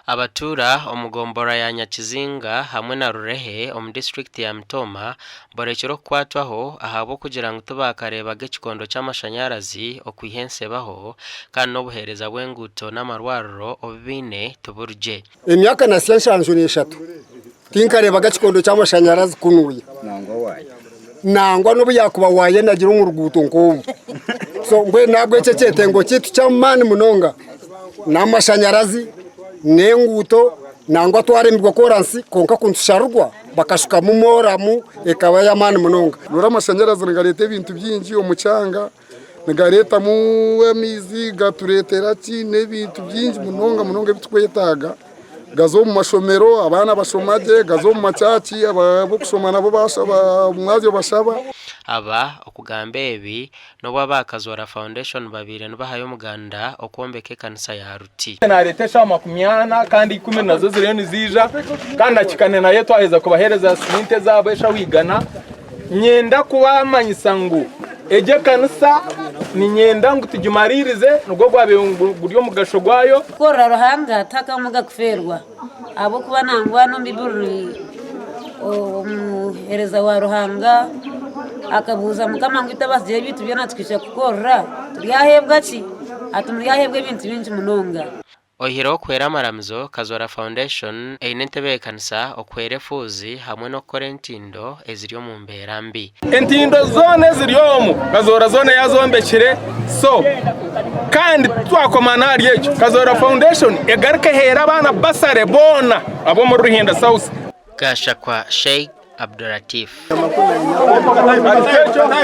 Abatuura omu gomborora ya Nyakizinga hamwe na Rurehe omu disiturikiti ya Mitooma borekire okukwatwaho ahabw'okugira ngu tibaakareebaga ekikondo ky'amashanyarazi okwiha ensi ebaho kandi n'obuheereza bw'enguuto n'amarwariro obu baine tiburigye. Emyaka nasya 73 tinkareebaga kikondo ky'amashanyarazi kunuya nangwa n'obu yaakuba waaya nagira omu ruguuto nk'omu. So mbwenu ahabw'ekyo ekyetengo kyaitu ky'amaani munonga n'amashanyarazi n'enguuto nangwa twaremirwe koransi kwonka ku nitusharirwa bakashukamu moramu ekaba ey'amaani munonga. Noreeba amashanyarazi nigareeta ebintu bingi omu kyanga, nigareetamu amaizi, gatureetera ki n'ebintu bingi munonga munonga ebi turikwetaaga. Gaza omu mashomero abaana bashoma gye, gaza omu makyaaci ab'okushoma nabo bashaba omwabazyo bashaba. Aba okugamba ebi n'obu aba Kazoora Foundation babaire nibahayo omuganda okwombeka ekanisa ya Ruti. Nareeta eshaaha 40 kandi 10 nazo ziriyo niziija kandi na Kikane nayo twaheza kubaheereza sente zaabo eshaaha 100. Nyenda kubamanyisa ngu egi ekanisa niinyenda ngu tugimariirize nigwo gwabaire guri omugasho gwayo. Kukorera Ruhanga tihakamuga kufeerwa, ahabw'okuba nangwa n'omu Baiburi omuheereza wa Ruhanga akabuuza Mukama ngu itwe abatsigireho ebintu byona tukaija kukukorera turyaheebwa ki? Ati muryaheebwa ebintu bingi munonga. Oihireho okuhwera amaramizo, Kazoora Foundation eine entebeekanisa okuhwera efuuzi hamwe n'okukora entindo eziri omu mbeera mbi. Entindo zoona eziri omu Kazoora zoona yazombekire so kandi titwakoma n'ahari ekyo, Kazoora Foundation egaruke eheere abaana bursary boona ab'omuri Ruhinda South. Gashakwa Sheikh Abdulatif.